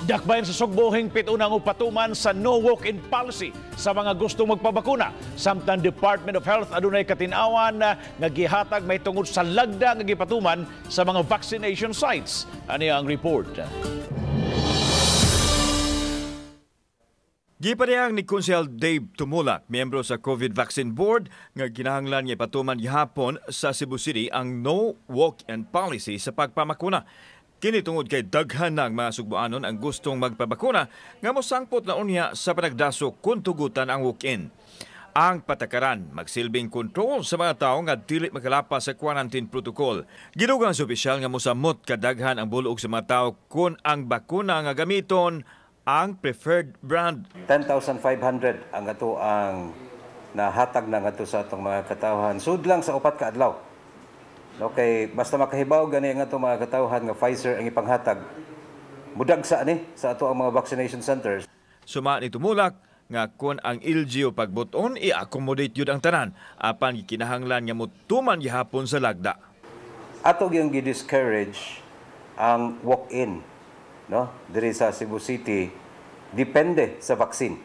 Dakbayan sa Sugbo, hingpit unang upatuman sa no walk-in policy sa mga gustong magpabakuna. Samtang Department of Health adunay katinawan nga gihatag mahitungod sa lagda nga gipatuman sa mga vaccination sites. Ani ang report. Gipadayag ni Konsehal Dave Tumulak, miyembro sa COVID Vaccine Board, nga kinahanglan nga ipatuman gihapon sa Cebu City ang no walk-in policy sa pagpamakuna. Kini tungod kay daghan ng mga Sugboanon ang gustong magpabakuna nga mosangpot na unya sa panagdaso kung tugutan ang walk-in. Ang patakaran magsilbing kontrol sa mga tawo nga dili makalapas sa quarantine protocol. Gidugang sa opisyal nga mosamot kadaghan ang bulog sa mga tawo kung ang bakuna nga gamiton ang preferred brand. 10,500 ang ato ang nahatag na ngadto sa atong mga katawhan. Sud lang sa 4 ka adlaw. Okay, basta makahibaw gani ang atong mga katawhan nga Pfizer ang ipanghatag, mudagsa ni sa ato ang mga vaccination centers. Suma ni Tumulak nga kon ang LGU pagbuton, i-accommodate yun ang tanan apan gikinahanglan nga motuman gihapon sa lagda. Ato gyud gi-discourage ang walk-in, no, diri sa Cebu City. Depende sa vaccine.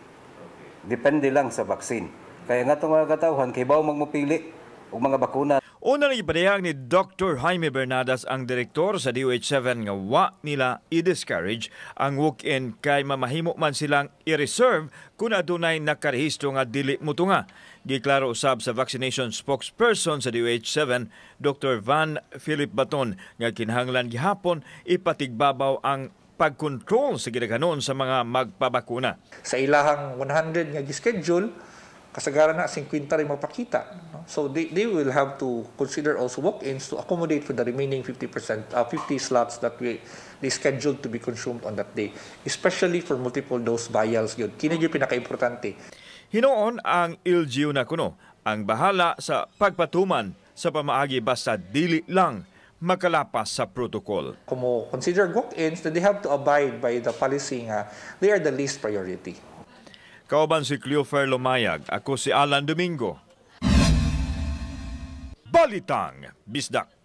Depende lang sa vaccine. Kaya nga itong mga katawhan kay bawo magmupili og mga bakuna. Una na ipadayag ni Dr. Jaime Bernadas, ang direktor sa DOH-7, nga wa nila i-discourage ang walk-in kay mamahimo man silang i-reserve kung adunay nakarehistro nga dili mutunga. Giklaro usab sa vaccination spokesperson sa DOH-7, Dr. Van Philip Baton, nga kinahanglan gihapon ipatigbabaw ang pagkontrol sa gidaghanon sa mga magpabakuna. Sa ilahang 100 nga gi-schedule, kasagaran na 50 rin mapakita. No? So they will have to consider also walk-ins to accommodate for the remaining 50%, 50 slots that they scheduled to be consumed on that day. Especially for multiple dose vials yun. Kini yung pinaka-importante. Hinuon ang LGU na kuno ang bahala sa pagpatuman sa pamaagi basta dili lang makalapas sa protocol. Kung mo consider walk-ins, then they have to abide by the policy nga they are the least priority. Kauban si Cleofer Lumayag, ako si Alan Domingo. Balitang Bisdak.